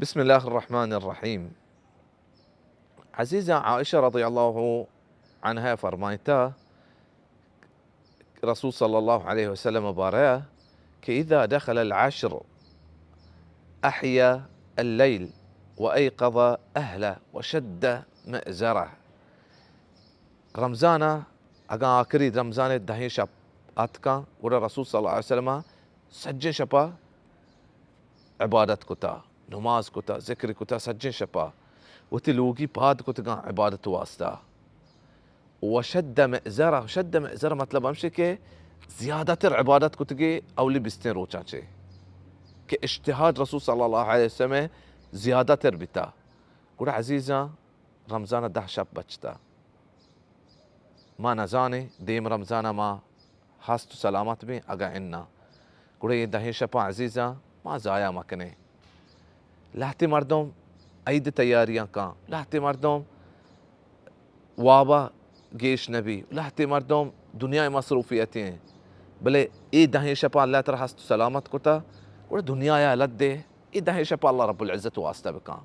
بسم الله الرحمن الرحيم. عزیزاں، عائشہ رضی اللہ عنہا فرمائتا، رسول صلی اللہ علیہ وسلم بارہ کہ اذا دخل العشر احیا اللیل و ایقظ اہلہ و شد مئزرہ. رمضان ء اگاں آخری رمضان ء دہیں شپ آتکاں، گڑا رسول صلی اللہ علیہ وسلم ء سجیں شپ ء عبادت کتا، نماز کتا، ذکر کتا، سجیں شپ ء وتی لوگی پاد کتگاں عبادت واسطہ. و شد مئزرہ، شد مئزرہ مطلب ہمشی کہ زیادہ تر عبادت کتگی اولی بیستیں روچاں چے کہ اجتہاد رسول صلی اللہ علیہ وسلم زیادہ تر بیتا. گڑا عزیزاں، رمضان ء دہ شپ بچتا. ما نزانیں دیم رمضان ء ما ہست و سلامت بیں اگاں اناں، گڑا اے دہیں شپاں عزیزاں ما ضائع مکنیں. لہتے مردم عید تیاریاں کاں، لہتے مردم وابا گیش نبی، لہتے مردم دنیا مصروفیتی ہیں، بلے اے دہیں شپاں اللہ ترا ہست و سلامت کتا، گڑا دنیا ء لد دے، اے دہیں شپاں اللہ رب العزت واسطہ بکاں.